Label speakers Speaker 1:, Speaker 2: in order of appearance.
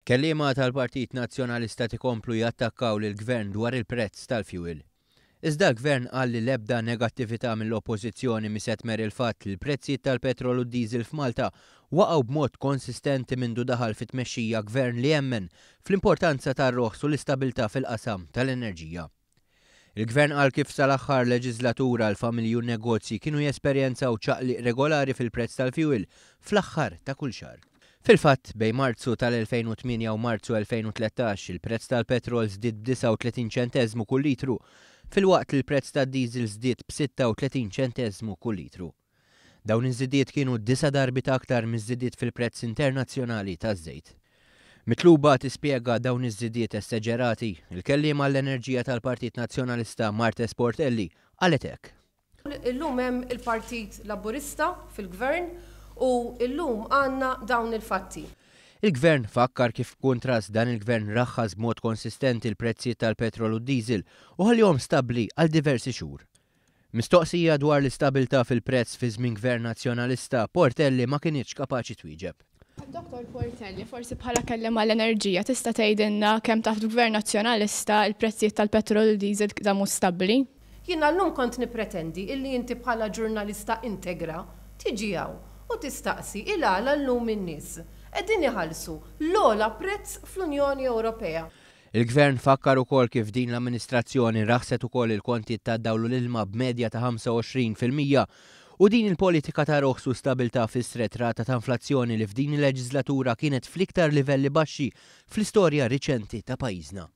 Speaker 1: Kelliema tal-Partit Nazzjonalista tikomplu jattakkaw lill-Gvern dwar il-prezz tal-fjuwil. Iżda l-Gvern qal li l-ebda negattività mill-Oppożizzjoni mhi se tmerr il-fatt li l-prezzijiet tal-petrol u d-diesel f'Malta waqgħu b'mod konsistenti mindu daħal fit-tmexxija Gvern li jemmen fl-importanza tar-roħs u l-istabilità fil-qasam tal-enerġija. Il-Gvern qal kif sal-aħħar leġiżlatura l-familji u n-negozji kienu jesperjenzaw ċaqliq regolari fil-prezz tal-fjuwil fl-aħħar ta' kull xahar. Fil-fatt, bejn Marzu tal-2008 u Marzu 2013, il-prezz tal-petrol żdied b'39 ċenteżmu kull litru, filwaqt li l-prezz tad-diesel żdied b'36 ċenteżmu kull litru. Dawn iż-żidiet kienu disa' darbiet aktar miż-żidiet fil-prezz internazzjonali taż-żejt. Mitluba tispjega dawn iż-żidiet esseġerati, il-kelliem għall-enerġija tal-Partit Nazzjonalista Marthese Portelli qalet hekk.
Speaker 2: Illum hemm il-Partit Laburista fil-Gvern u llum għandna dawn il-fatti.
Speaker 1: Il-Gvern fakkar kif b'kuntrast dan il-Gvern raħħas b'mod konsistenti l-prezzijiet tal-petrol u d-diesel u ħallihom stabbli għal diversi xhur. Mistoqsija dwar l-istabilità fil-prezz fi żmien Gvern Nazzjonalista, Portelli ma kinitx kapaċi twieġeb.
Speaker 3: Dottor Portelli, forsi bħala kelliem għall-enerġija tista' tgħidilna kemm taħt Gvern Nazzjonalista l-prezzijiet tal-petrol u diesel damu stabbli?
Speaker 2: Jiena llum kont nippretendi illi inti bħala ġurnalista integra tiġi hawn u tistaqsi il-għala llum in-nies qegħdin iħallsu l-ogħla prezz fl-Unjoni Ewropea.
Speaker 1: Il-Gvern fakkar ukoll kif din l-amministrazzjoni raħset ukoll il-kontijiet tad-dawl u l-ilma b'medja ta' 25% u din il-politika ta' roħs u stabilità fissret rata ta' inflazzjoni li f'din il-leġiżlatura kienet fl-iktar livelli baxxi fl-istorja riċenti ta' pajjiżna.